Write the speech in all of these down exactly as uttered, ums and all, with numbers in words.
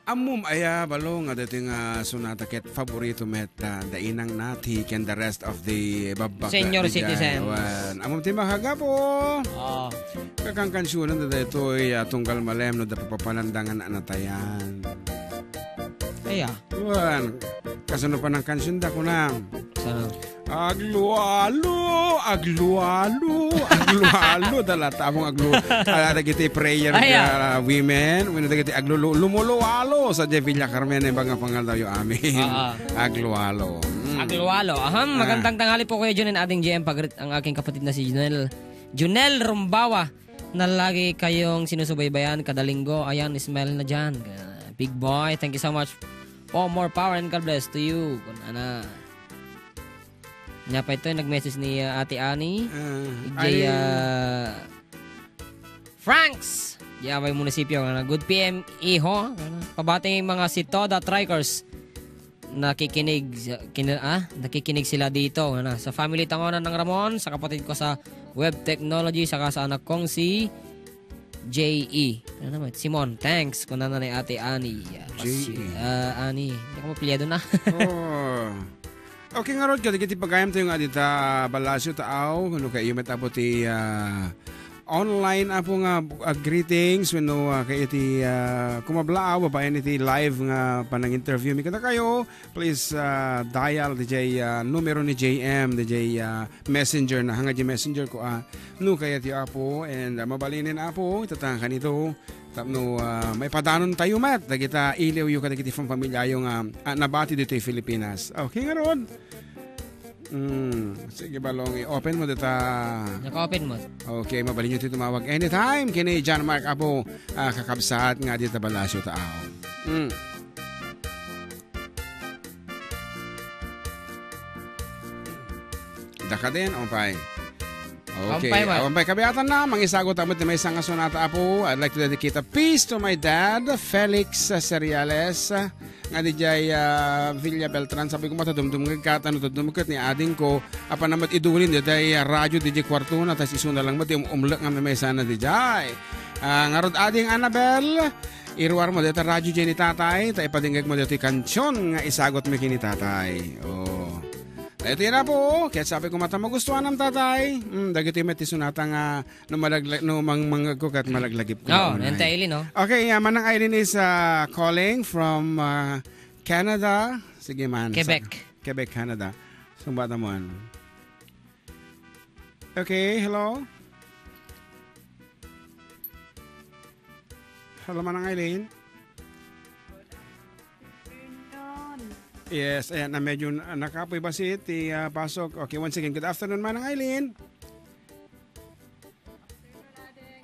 Ammom aya, balo, nga daytoy nga sonata ket faborito met, ah, da Inang Nati ken the rest of the babbakak Senior diay citizen. Wen, ammom ti makagapu. Oo. Kakankansionan da daytoy, ah, tunggal malem no da papapalandangan a natayan. Aya. Wen, kasano pa nang kansion da, kunam? Saan? Aglualo, aglualo, aglualo. Dala ta among aglu-, ah, dagiti prayer, Ay, ah. ah, women, wenno dagiti aglulu-, lumulualo sa Villa Carmen, imbag nga pangaldaw yo amin. Ah, ah. Aglualo. Mm. Aglualo. Aham, Ah. magandang tanghali po, Kuya Jun and Ading J M. Pagrit ang aking kapatid na si Junel. Junel Rumbawa, na lagi kayong sinusubaybayan kada linggo. Ayan, smile na dyan. Ah, Big Boy, thank you so much. Po, more power and God bless to you. Kun ana. Nia pay ito, nag-message ni, ah, Ate Annie. Ah, Ijay, ay. ah, Franks. Di away munisipyo, ano, good P M, iho. Ano, pabati mga si Toda Trikers. Nakikinig, kina-, ah, nakikinig sila dito. Ano, sa family tangonan ng Ramon, sa kapatid ko sa web technology, saka sa anak kong si J E. Ano naman? Simon, thanks. Kunana ni Ate Annie. Ah, J E. si, ah, Annie. Hindi ko mapilyado na. Oh. Okay, ngarud, kadagiti pagayam tayo nga dita Balasio Taaw, no, kay iyo met, Apo, ti, ah, online, Apo, nga, ah, greetings, wenno, ah, kay iti, ah, kumablaaw, babaen iti live nga panang-interview mi kadakayo, please, ah, dial D J, ah, numero ni J M, D J, ah, Messenger na, hanga di Messenger ko, ah, no, kay iti Apo, and, ah, mabalinen, Apo, itatangkan ito, tapno, ah, maipadanon tayo met, dagita iliwyo kadagiti famfamilyayo nga, ah, nabati ditoy Filipinas. Okay, ngarud. Mm, sige, balong, i-open mo dita. Naka-open mo. Okay, mabalin nyo ti tumawag anytime. Kini John Mark Apo, ah, kakabsat nga dita Balasio Taaw. Mm. Daka din, umpay. Okay, Umpay, Mark. Umpay, kabiatan na, mangisagot amat ni may isang sonata, Apo. I'd like to dedicate a piece to my dad, Felix, uh, Seriales, uh, nga di jay, uh, Villa Beltran. Sabi ko, matadumdum nga kat, ano, tadumdum kat ni ading ko, apan namat idulin, di jay, uh, radyo, di jay kwarto na, tas isu na lang mo, di um-, umlek nga may sana di jay. Ah, ngarud ading Annabel, iruar mo, deta radyo jay ni tatay, ta ipadingeg mo detoy kansion nga isagot mi kini tatay. Oh. Ito na po, kaya sabi ko, mata magustuhan ng tatay. Mm, dagiti met ti sonata nga, no malagla-, no mang-, mangagko kat malaglagip ko. Oh, yan tayo, Eileen, no? Okay, yeah, Manang Eileen is, uh, calling from, uh, Canada. Sige man. Quebec. Sa Quebec, Canada. Sumbata mo, ano? Okay, hello? Hello, Manang Eileen? Yes, ayan, na medyo na-, nakapoy ba si ti, ah, pasok? Okay, once again, good afternoon, Manang Eileen.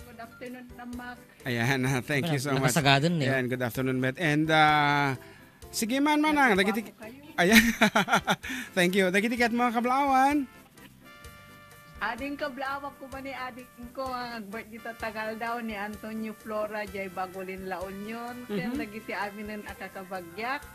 Good afternoon, Amak. Ayan, ah, thank you so much. Nakasagadan, eh. Ayan, good afternoon, Met. And, ah, sige man, Manang, dagiti, ayan. Thank you. Dagiti ket mga kablaawan. Ading kablaawan ko man ni ading ko, ang birthday ta tagal daw ni Antonio Flora, jay Bagolin, La Union. Ken Mhm. dagiti aminen a kakabagyak.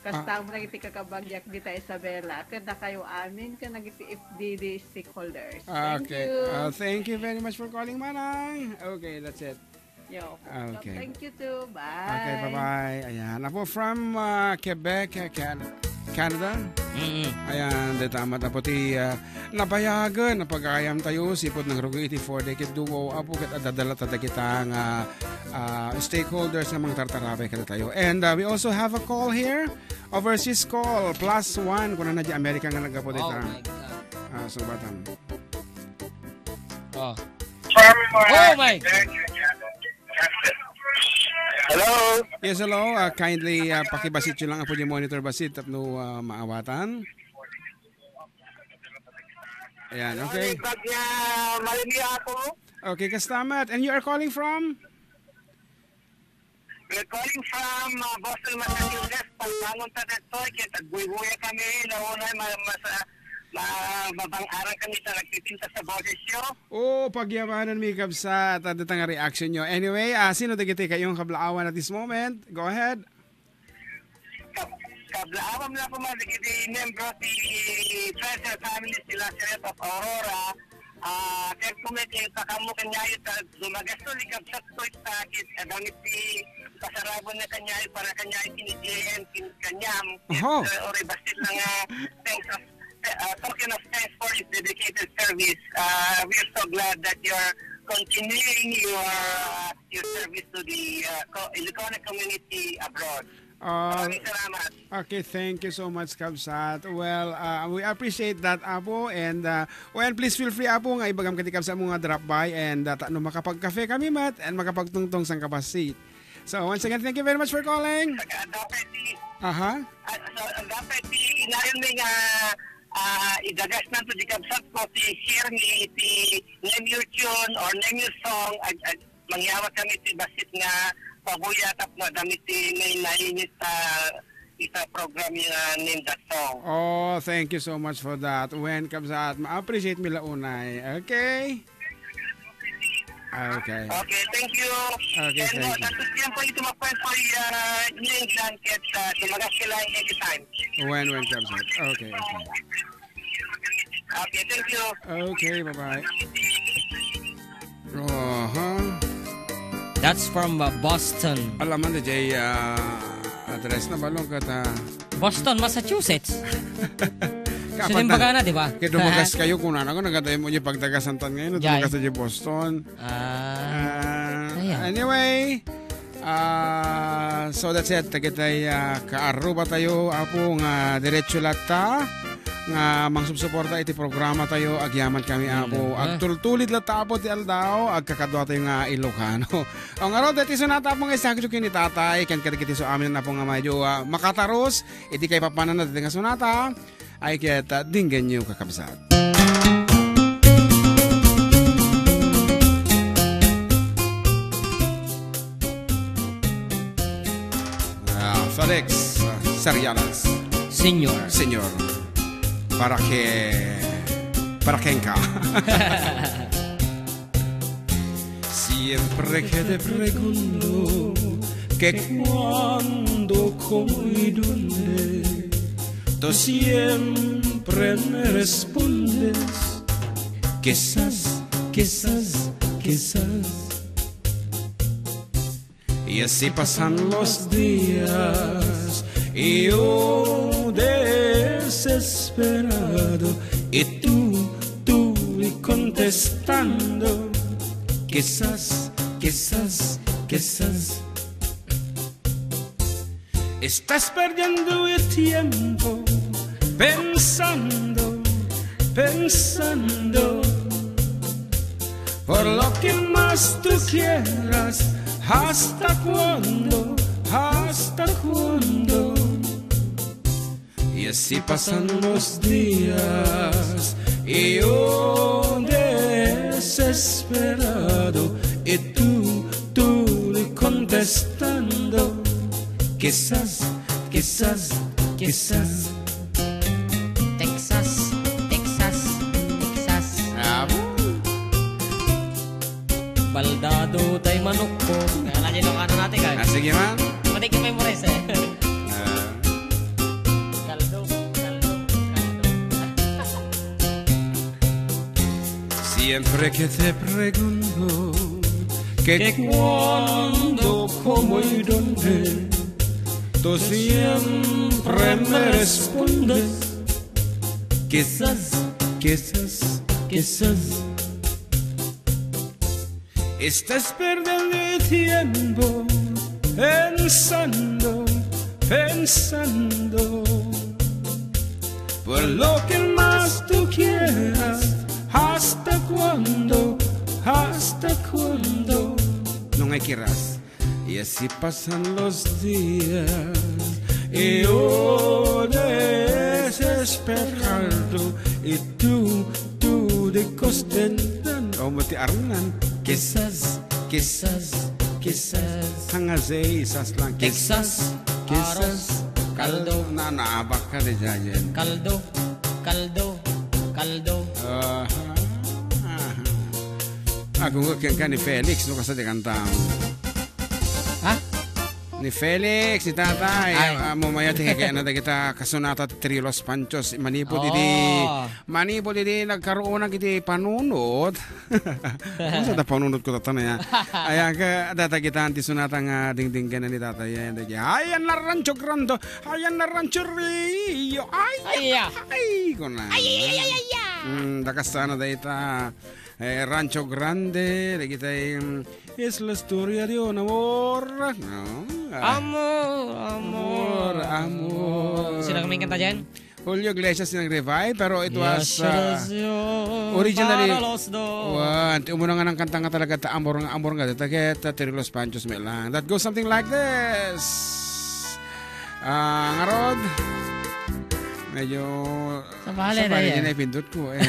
Kasta Ah. mo dagiti kakabagyak dita Isabela. Ken dakayo amin, ken dagiti F D D stakeholders. Ah, Thank okay. you. Ah, thank you very much for calling, Manang. Okay, that's it. Yo. Ah, okay. Thank you too. Bye. Okay, bye-bye. Ayan. Apo from, ah, Quebec, ah, Can-, Canada. Mm-mm. Ayan, deta met apo ti, ah, nabayagen, napagayam tayo, sipud nang rugi iti four decade duo, apo ket adadala ta dagita nga, ah, stakeholders nga mangtartarabay kadatayo. And, ah, we also have a call here, overseas call, plus one, kunana di America nga naggapu dita. Oh my God. Ah, so, batam. Oh. Oh my God. Hello? Yes, hello. Ah, kindly, ah, pakibasityo lang apo di monitor basit tapno, ah, maawatan. Ayan, okay. Bag niya, malamia ako. Okay, kasta met. And you are calling from? We're calling from, uh, Boston, Massachusetts. Pagbangon ta dito, kaya tagbuybuya kami. Nauna, ma-, mas-, ah, ma-, mabang-aran kami sa nagtitinda sa boses nyo. Oh, pagyamanan mi, kabsat. Adda ta nga reaction nyo. Anyway, ah, sino dagiti kayong kablaawan at this moment? Go ahead. Kab-, kablaawan na po, mga dagiti membro ti Friends and Family, sila Serep of Aurora. Ah, kaya po may kayo, kakammo kanyayo, ta-, dumagasto ni kabsat ko, ta-, kit-, adang iti Pasarabon nga kaniak, para kaniak, ken ni J M, ken kaniam, Oho. Ken, uh, Uri Basil nga, thanks of, uh, token of thanks for his dedicated service. Uh, we're so glad that you're continuing your, uh, your service to the, uh, co-, Ilocano community abroad. Ah, Maraming salamat. Okay, thank you so much, Kabsat. Well, uh, we appreciate that, Apo, and, uh, well, please feel free, Apo, nga ibagam kadi Kabsat mo nga drop by, and, uh, ta-, no makapagkafe kami met, and makapagtungtong sang kabasit. So, once again, thank you very much for calling. Saka, dapat ti, Aha. ah, so, dapat ti, inayon mi nga, ah, idagasnan to di Kabsat ko ti share ni, ti name your tune or name your song, ag-, ag-, mangyawat kami ti bassit nga pabuya tapno adda mi ti may nainit a, ita program nga name that song. Oh, thank you so much for that. When Kabsat, ma-appreciate mi la unay. Okay? Okay. Okay, thank you. Okay, And, thank uh, you. Santos Tiempo ito, my friend, for, uh, New England, ket, uh, tumagas sila anytime. When, when comes out. Okay, okay. Okay, thank you. Okay, bye-bye. Aha. That's from, uh, Boston. Alaman na jay, uh, address na balong kata. Boston, Massachusetts. Kapat Sinimbaga na, di ba? Kaya dumagas kayo kung ano, nagkatayo mo yung pagdagasan tan ngayon, Jay. Dumagas na yung Boston. Ah. Ah, Ayan. Anyway, ah, so that's it. Dagitay, ah, kaaruba tayo, Apo, nga diretso latta nga mangsubsuporta iti programa tayo. Agyaman kami, Apo. Mm. Agtultulit latta, Apo, ti aldaw. Agkakadua tayo nga Ilocano. Ang araw, dati sonata, Apo, nga isakit yung kinitatay. Kan kadagiti so amin, Apo, nga medyo, ah, makatarus. Iti kaipapanan na dati nga sonata. Ay ket, ah, dinggenyo, kakabsat. Ah, Felix, ah, Serialas. Senior. Senior. Para ke-, para kenka. Siempre que te pregunto que cuándo, cómo y dónde, tú siempre me respondes, quizás, quizás, quizás. Y así pasan los días, y yo desesperado, y tú, tú contestando, quizás, quizás, quizás. Estás perdiendo el tiempo pensando, pensando, por lo que más tú quieras. ¿Hasta cuándo? ¿Hasta cuándo? Y así pasan los días y yo desesperado, y tú, tú contestando, quizás, quizás, quizás. Texas, Texas, Texas. Abo. Baldado tay manukko. Kaya lagi nung ano natin, guys. Ah, sige man. Pati ka memorize, eh. Ah. Caldo, caldo, caldo. Siempre que te pregunto que cuándo, cómo y dónde, tú siempre me respondes, quizás, quizás, quizás. Estás perdiendo el tiempo pensando, pensando, por lo que más tú quieras. ¿Hasta cuándo? ¿Hasta cuándo? No hay que ras. Y así pasan los días, y yo desesperado, y tú, tú de contestar. O mo ti arnan. Quizás, quizás, quizás. Hangazay, isas lang. Texas, quizás. Aros, caldo. Na, naabak ka di jayen. Caldo, caldo, caldo. Aha, aha. Agungok yan ka ni Felix, no, kasadi kanta. Ha? Ni Felix, ni Tatay, ay, ah, mamaya ti kayatna dagita kasunata ti Trio Los Panchos, manipud idi, manipud idi nagkaruonak iti panunot. Ano sa panunot ko, tatana, ya? Ayan, ka, data kita ti sunata nga dingdinggan ni Tatay, yan, dagi. Ayan na Rancho Grande, ayan na Rancho Rio, ay, ay, ay, ay, ay, ay, ay, ay, ay, ay, ay. Mm, dakas sana dayta. Eh, Rancho Grande, dagitay, mm, Isla Historia de un Amor. No? Ah. Amor, amor. Amor, amor. Sino kami kanta dyan? Julio Iglesias nag-revive, pero it was, ah, originally, wan, ti umuna nga nang kanta nga talaga ta amor nga, amor nga, ta ket, ta Trio Los Panchos met lang. That goes something like this. Ah, ngarod, medyo sabali, sabali na yan. Di na ipindot ko, eh.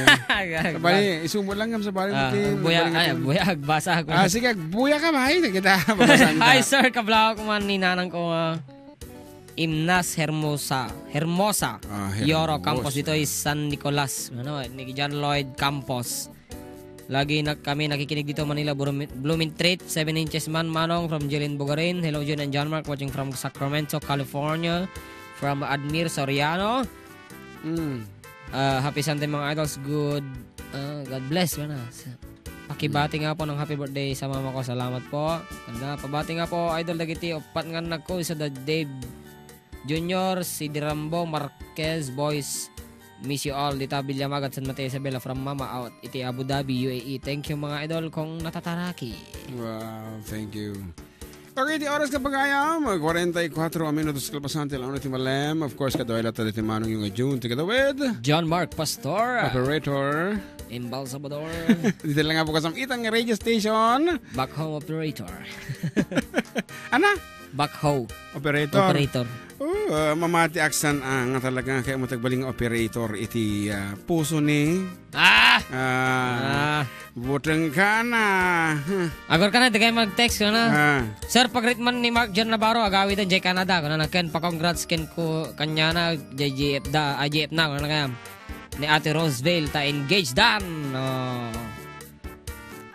Sabali, isumo lang nga sabali mo, ah, ti, buya, ay, buya, agbasa ako. Ah, sige, agbuya ka, bay. Kita, babasan ta. Hi, sir. Kablaw ko man ni nanang ko, ah, Imnas Hermosa. Hermosa. Ah, Yoro Hermosa. Campos dito is San Nicolas. Ano, ni John Lloyd Campos. Lagi na kami nakikinig dito, Manila, Blooming, Blooming Treat, seven inches man, Manong, from Jillian Bugarin. Hello, Jun and John Mark, watching from Sacramento, California. From Admir Soriano. Mm. Ah, happy Sunday, mga idols. Good, ah, God bless, wala. Sa-, pakibati nga po ng happy birthday sa mama ko. Salamat po. Ganda. Pabati nga po, idol, dagiti upat nga anak ko, isu da Dave Junior, si Dirambo, Marquez, boys. Miss you all. Dita Villamagat, San Mateo Isabela from Mama out iti Abu Dhabi, U A E. Thank you, mga idol, kung natataraki. Wow, thank you. Okay, ti oras, kapagayam, kwarenta y kuatro a minutos kalpasan ti alas uno ti malem. Of course, kaduay latta diti manong yung adjun, ti kadawid. John Mark Pastor. Operator. Imbal Salvador. Dito lang nga po kasam itang radio station. Back home operator. Ana? Backhoe. Operator. Operator. Oh, ah, mamati aksan, ah, nga talaga kaya mo tagbaling nga operator iti, ah, puso ni. Ah! Ah, ah. Buteng ka na. Huh. Agor ka na, di kayo mag-text ko na. Ah. Sir, pag-greet man ni Mark John Navarro, agawid ang J Canada. Kuna na, ken pa-congrats ken ko, kanya na, J G F da, I G F na, kuna na kaya. Ni Ate Roseville, ta engaged dan. Oh.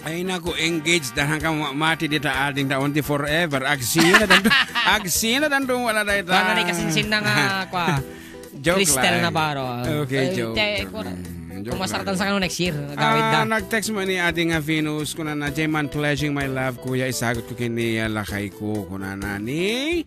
Ay, naku, engaged. Dahan ka ma-, mati dita ading taon ti forever. Agsina danto. Agsina danto wala dayta. Wala na ikasinsin na nga, kwa, Joke Cristel lang. Navarro. Okay, eh, joke, te-, joke kwa, lang. Joke kumasaratan lang. Sa kano next year. Gawid da. Ah, nag-text mo ni Ate nga Venus, kuna na, "Jay man, pledging my love, kuya, isagot ko kini, ah, lakay ko," kuna na ni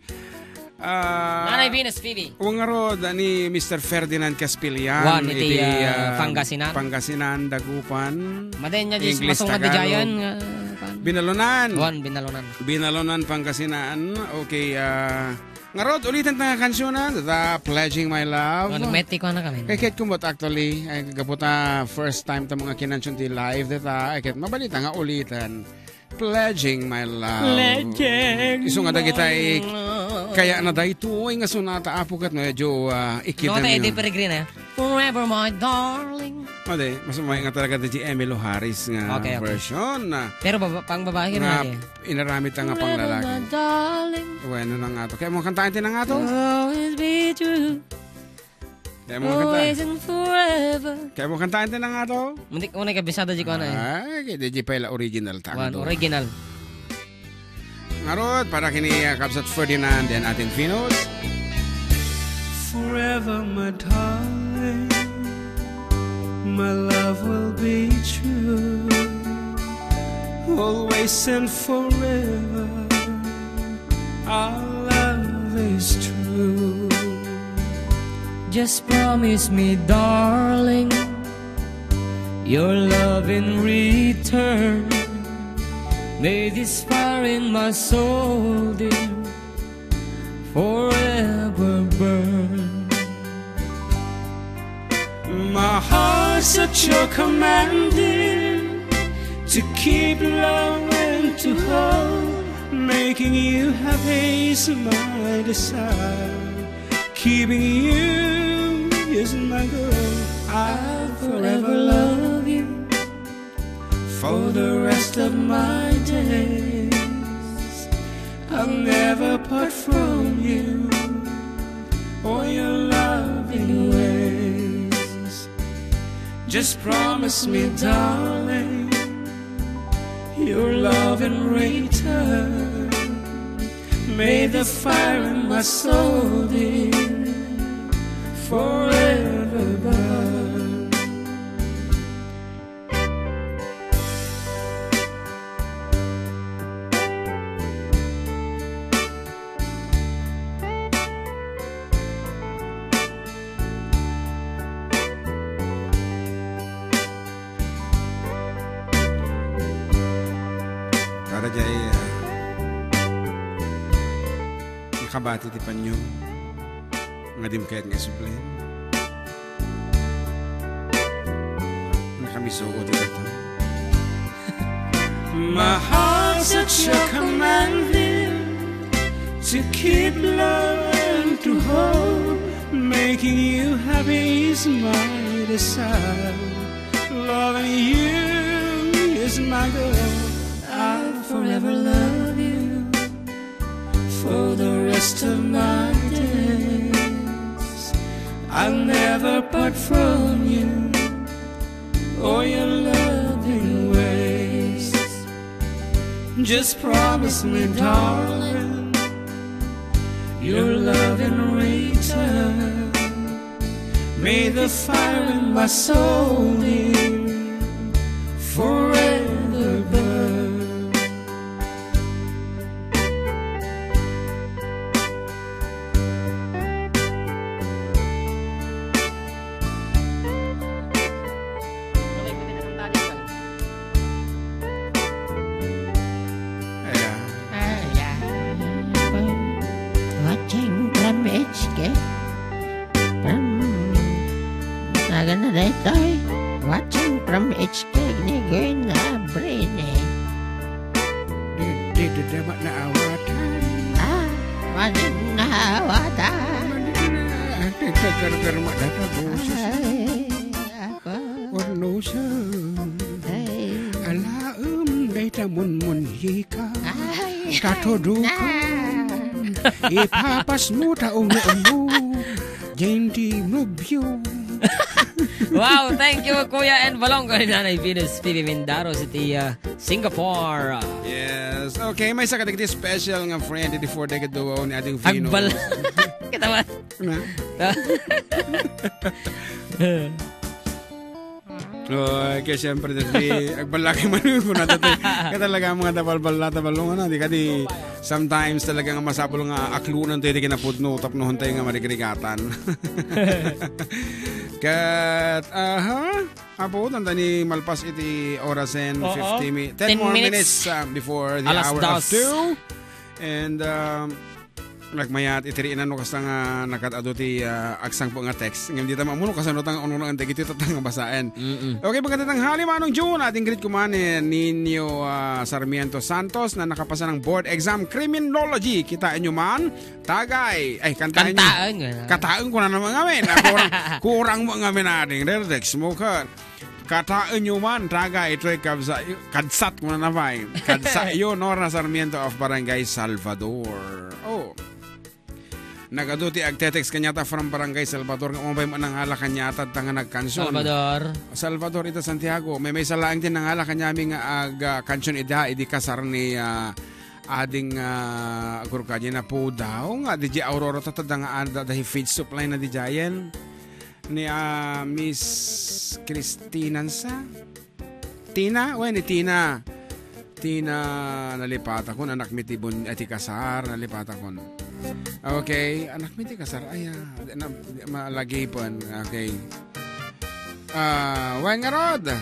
Ah, Nanay Venus Phoebe. Wen ngarud ni Mister Ferdinand Caspillan wan iti, iti, ah, ah, Pangasinan. Pangasinan, Dagupan. Maden niya, English, masungad di Tagalog. Jayan, ah, kan? Binalonan. Wan, Binalonan. Binalonan, Pangasinan. Okay, ah, ngarud, ulitan ta nga kansyona, the Pledging My Love. Wan, nagmeti ko na kami. Kay ket kumot actually, ay gapu ta first time ta mga kinansion ti live dita, ay ket mabalita nga ulitan. Pledging my love. Pledging. Isu nga dagitay my love. Kaya na daytoy nga sunata, Apo, ket medyo, ah, ikidem. No, tayo, Eddie Peregrina, eh. Forever, my darling. Ade, mas umay nga talaga ti Emmylou Harris nga, okay, okay, version na. Pero baba-, pang babae nga, nga, eh. Inaramid ta nga pang lalaki. Forever, my darling. Bueno, na nga to. Kaya mo kantaan ti na nga to? Always be true. Kaya mo kanta. Always and forever. Kaya mo kantaan ti na nga to? Muntik mo na kabisado di ko na eh. Ay, kaya di pala original ta. Wan, original. Ngarud, para kini, ah, Kabsat Ferdinand and Atin Finos. Forever, my darling, my love will be true. Always and forever, our love is true. Just promise me, darling, your love in return. May this fire in my soul, dear, forever burn. My heart's at your commanding to keep, love, and to hold. Making you happy is my desire. Keeping you is my goal. I'll forever love you for the rest of my days. I'll never part from you or your loving ways. Just promise me, darling, your love in return. May the fire in my soul, dear, forever burn. Kada jay, ah, nakabati ti panyo nga di mo kayat nga isubli. Nakamiso ko ti tattao. My heart's such a commanding to keep, learn to hold. Making you happy is my desire. Loving you is my goal. I'll forever love you for the rest of my days. I'll never part from you or your loving ways. Just promise me, darling, your love in return. May the fire in my soul, dear, forever burn. Ayan. Ayan. Watching from H K. From, taga na daytoy. Watching from H K ni Gwen Abrine. Di, di, di, di, ma-, naawatan. Ah, maling naawatan. Maling na-, di, di, di, di, di, ma-, data boses. Ay, ako. Ornosa. Ay. Alaem, dayta munmunhika. Ay, katudukan. Na. Ipapas mo ta ungo-ungo. Jenti Nubio. Wow, thank you, Kuya and Balong, kay Nanay Venus, P B Mindaros, iti, ah, Singapore. Yes. Okay, maysa kadagiti special nga friend, iti four decade duo ni Ading Venus. Agbal-, kita ba? Na? Oy, kaya siyempre, dati, agbalaki man yung kuna dati. Kaya talaga, mga tabalbal na, tabalong, ano, di ka di, sometimes talaga nga masapul nga aklunan tayo, di kinapudno, tapno hantay nga marigrigatangan. Kat, aha, apo, tanda ni malpas iti orasen, oo, fifty mi-, ten ten more minutes, minutes, ah, before the alas hour of dos. Two. And, um, nagmayat, iti riinan no kasta nga nakat-adu ti, ah, agsangpo nga text. Ngem dita mamuno kasano tang uno nga dagiti tatang nga basaen. Mm-mm. Okay, pagkati tanghali, Manong June, ating greet kuman ni Nino, ah, Sarmiento Santos na nakapasa ng board exam criminology. Kitaen nyo man, tagay. Ay, kantaen nyo. Kantaen nga. Kataen ko na naman ngamin. Ah, kurang, kurang mo ngamin ading. Text mo ka. Kataen nyo man, taga ito'y kabsa-, kadsat mo na naman. Kadsa yo, Nora Sarmiento of Barangay Salvador. Oh. Nagadu ti agtetext kanyata from Barangay Salvador nga umabay mo nangala kanyata ta nga nagkansion. Salvador. Salvador ita Santiago. May may salaeng ti nangala kanyami nga ag, ah, kansion ida, idi kasar ni, ah, ading, ah, agurkadi na po daw nga, di Aurora ta, ta, nga, ah, da, da, feed supply na di Jayen. Ni, ah, Miss Christina sa? Tina? Wen, ni Tina. Tina, nalipatakon, anak mi ti bun-, eh, ti kasar, nalipatakon. Okay, anak mi ti kasar, ay, ah, na, malagipan. Okay. Ah, wen nga rod.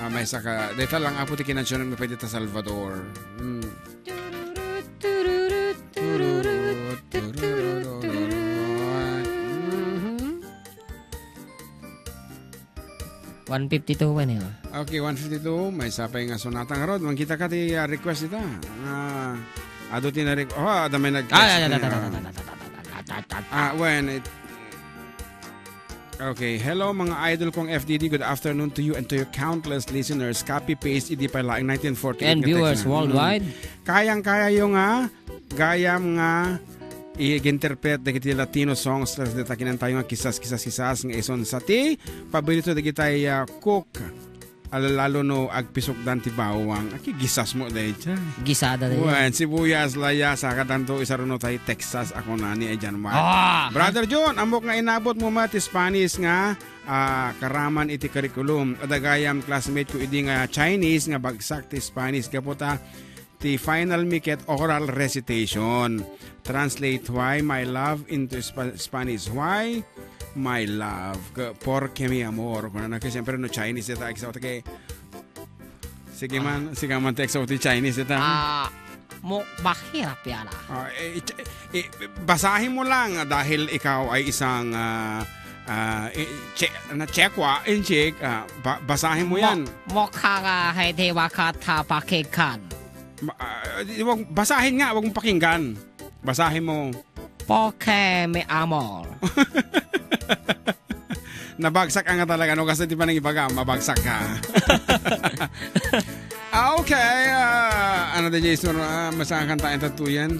Ah, may saka, deta lang apo ti kinansiyonan mi pwede ta Salvador. Hmm. Mhm. One fifty-two man, eh, oh. Okay, one fifty-two. May sapay nga sonata nga rod. Mangkita ka ti, ah, request ita. Ah, adu ti na request. Oh, ada may nag-text. Ah, ah, ah, ah, ah, ah, ah, ah, ah, ah, ah, when it, okay. Hello, mga idol kong F D D. Good afternoon to you and to your countless listeners. Copy paste, idi pa laeng nineteen forty-eight. And nga text viewers na. Mm. Worldwide. Kayang-kaya yo nga gayam nga i-interpret dagiti Latino songs, kas dita kinantayo nga kisas, kisas, kisas, nga ison sa ti paborito dagitay, ah, cook. Lalo no agpisokdan ti bawang. Aki, gisas mo dayta. Gisada dayta. Wen, sibuyas, layas, saka tanto isaruno tay Texas, ako nani, ay, January. Ah! Brother John, ammok nga inabot mo met ti Spanish nga, ah, karaman iti curriculum. Adda gayam classmate ko idi nga Chinese nga bagsak ti Spanish. Gapu ta, ti final mi ket oral recitation. Translate why my love into Spa-, Spanish. Why my love? Ke-, porque mi amor. Kunana ket, siyempre, no Chinese dayta, exo, ke-, sige man, sige man, ti exo ti Chinese dayta. Ah, mo, mahirap yan, ah. Ah, eh, eh, eh, basahin mo lang dahil ikaw ay isang, ah, ah, eh, che-, na, Chekwa, Inchik, ah, ba-, basahin mo yan. Mo, mo ka nga, hindi makatapakikan. Ma-, ah, di, wag, basahin nga, wag mong pakinggan. Basahin mo. Porque mi amor. Nabagsak ka nga talaga, no? Kasi di pa nang ibaga, mabagsak ka. Ah, okay. Ah, ano da, Jason? Ah, masang kanta yung tatuyan?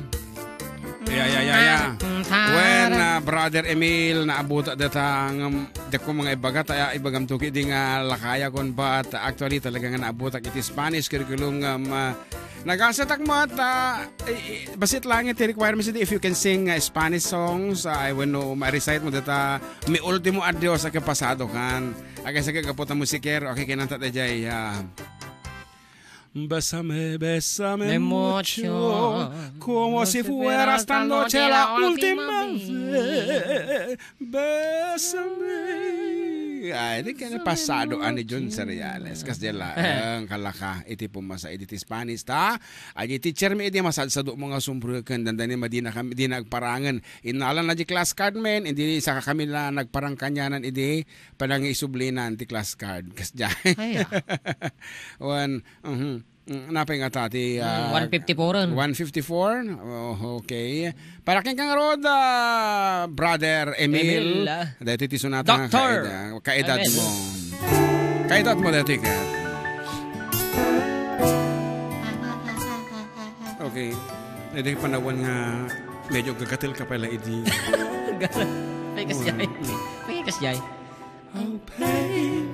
Yeah, yeah, yeah, yeah. When, ah, Brother Emil, naabutak dayta, um, dako mga ibaga, ta, ibagam tuki di nga lakaya kon bat. Actually, talaga nga naabutak iti Spanish curriculum nga, um, ah, nagasatak met, ah, eh, eh, bassit lang iti requirements iti, if you can sing, ah, Spanish songs, ah, I will know, ma-recite mo dayta, Mi Ultimo Adios a Pasado kan. Agay sa kagapu ta musikero, okay, kinanta dayjay, ah, Bésame, bésame mucho, como si fuera esta noche la última vez. Bésame. Ay, di ka na pasado ani John Cereales. Kas di la, ang kalaka, iti pumasa, iti ti Spanish, ta? Ay, di teacher mi, iti masadsado mo nga sumbreken, dandani madina kami, di nagparangen. Inala na di class card, men, hindi sa kami la nagparang kanyanan, idi panangisublinan ti class card. Kasdiay. Ay, ah. One, mhm. Mm, napay nga ta ti, Mm, ah, one fifty-four-en. One fifty-four? Oh, okay. Para ken kang rod, ah, Brother Emil. Emil, ah. Dahil ti sunata nga Doctor kaeda-, kaedad Emil. Mo. Kaedad mo dati ka. Okay. Dati panawan nga medyo gagatel ka pala idi. Gagatel. May kasjay. Mm. May kasjay. Aw, babe,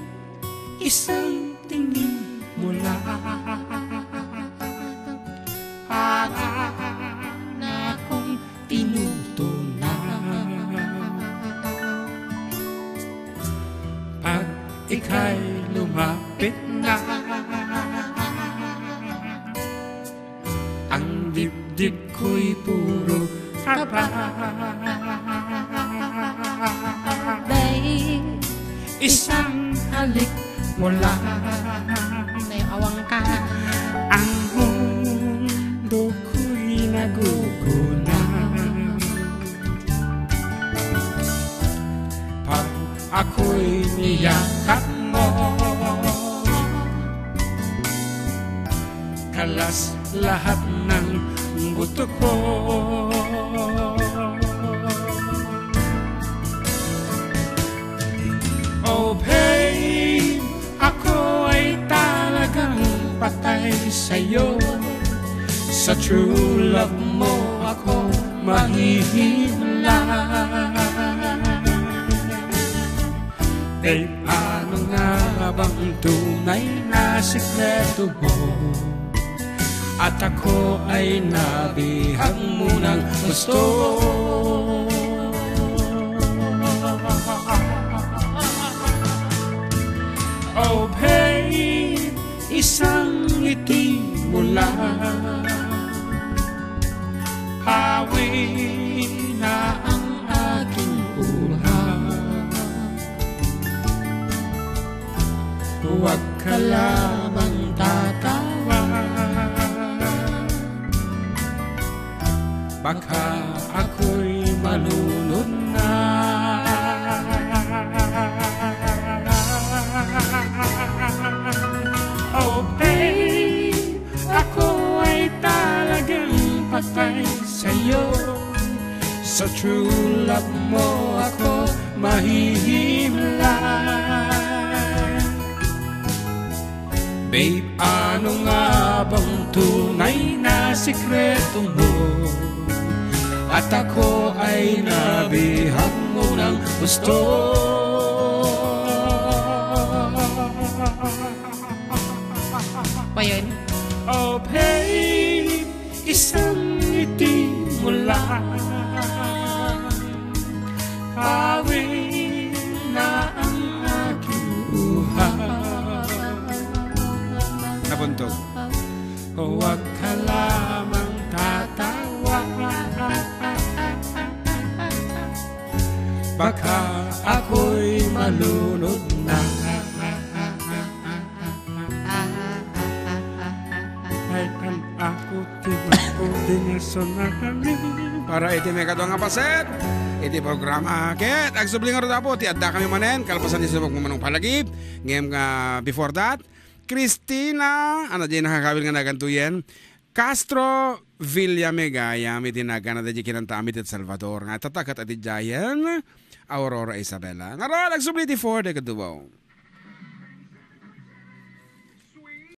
isang tingin mo lang, para na akong tinutunan. Pag ika'y lumapit na, ang dibdib ko'y puro kaba. Babe, isang halik mo lang. May awang ka. Ang mundo ko'y naguguna. Pag ako'y niyakap mo, kalas lahat ng buto ko. Oh, babe, ako ay talagang patay sa'yo. Sa true love mo ako mahihimlay. Eh, ano nga bang tunay na sikreto mo? At ako ay nabihag mo ng gusto. Oh, babe, isang ngiti mo lang. Hawi na ang aking ulo. Huwag ka lamang tatawa. Baka ako'y malunod na. Oh, babe, ako ay talagang patay sa'yo. Sa true love mo ako mahihimlay. Babe, ano nga bang tunay na sikreto mo? At ako ay nabihag mo ng gusto. Oh, babe, isang ngiti mo lang. Awit na ang aking uhaw. Nabuntog. Huwag ka lamang tatawa. Baka ako'y malunod na. Ay, ang ako, ti ako, ti nga sonarami. Para iti may kadwa nga paset, iti programa. Ket, agsubli nga rod, Apo, ti adda kami manen, kalpasan ti subok mo manong palagip. Ngem nga, before that, Christina, ano, di nakakawil nga nagantuyen? Castro Villame gayam, iti nagana di kinanta amin ti Salvador. Nga, tatakat iti Giant, Aurora Isabela. Nga rod, agsubli ti four, day kadubo.